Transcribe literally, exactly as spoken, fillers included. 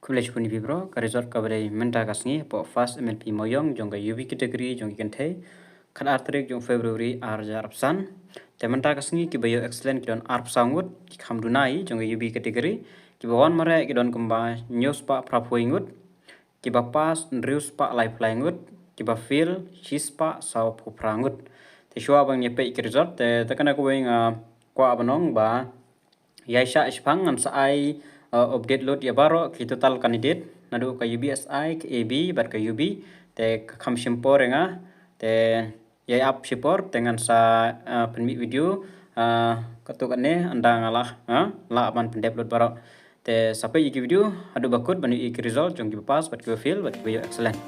Khublei shibun ïa phi baroh. Ka result kaba dei mynta ka sngi hapoh first M L P Mawiong jong ka U B category jong ki kynthei, khatar tarik jong February ar hajar arphew san. Te mynta ka sngi kiba ïoh excellent ki don arphew saw ngut, ki kham duna hi jong ka U B category. Kiba wan mareh ki don kumba hynñiew spah phraphew ngut, kiba pass hynriew spah laiphew lai ngut, kiba fail shi spah sawphew phra ngut. Te shuwa ban ïa peit ki result, te, te kane kawei nga kwah ban ong ba ïa shah shipang ngan sa ai, uh, update lut ïa baroh ki total candidate naduh ka U B S I, ka A B bad ka U B. Te ka kham shim por ïa nga, te ïa ap shipor te ngan sa, uh, pynmih video, uh, katto katne ynda nga lah, uh, lah ban pyndep lut baroh. Te sa peit ïa ki video haduh ba kut ban ïohi ïa ki result jong kiba pass bad kiba fail bad kiba ïoh excellent.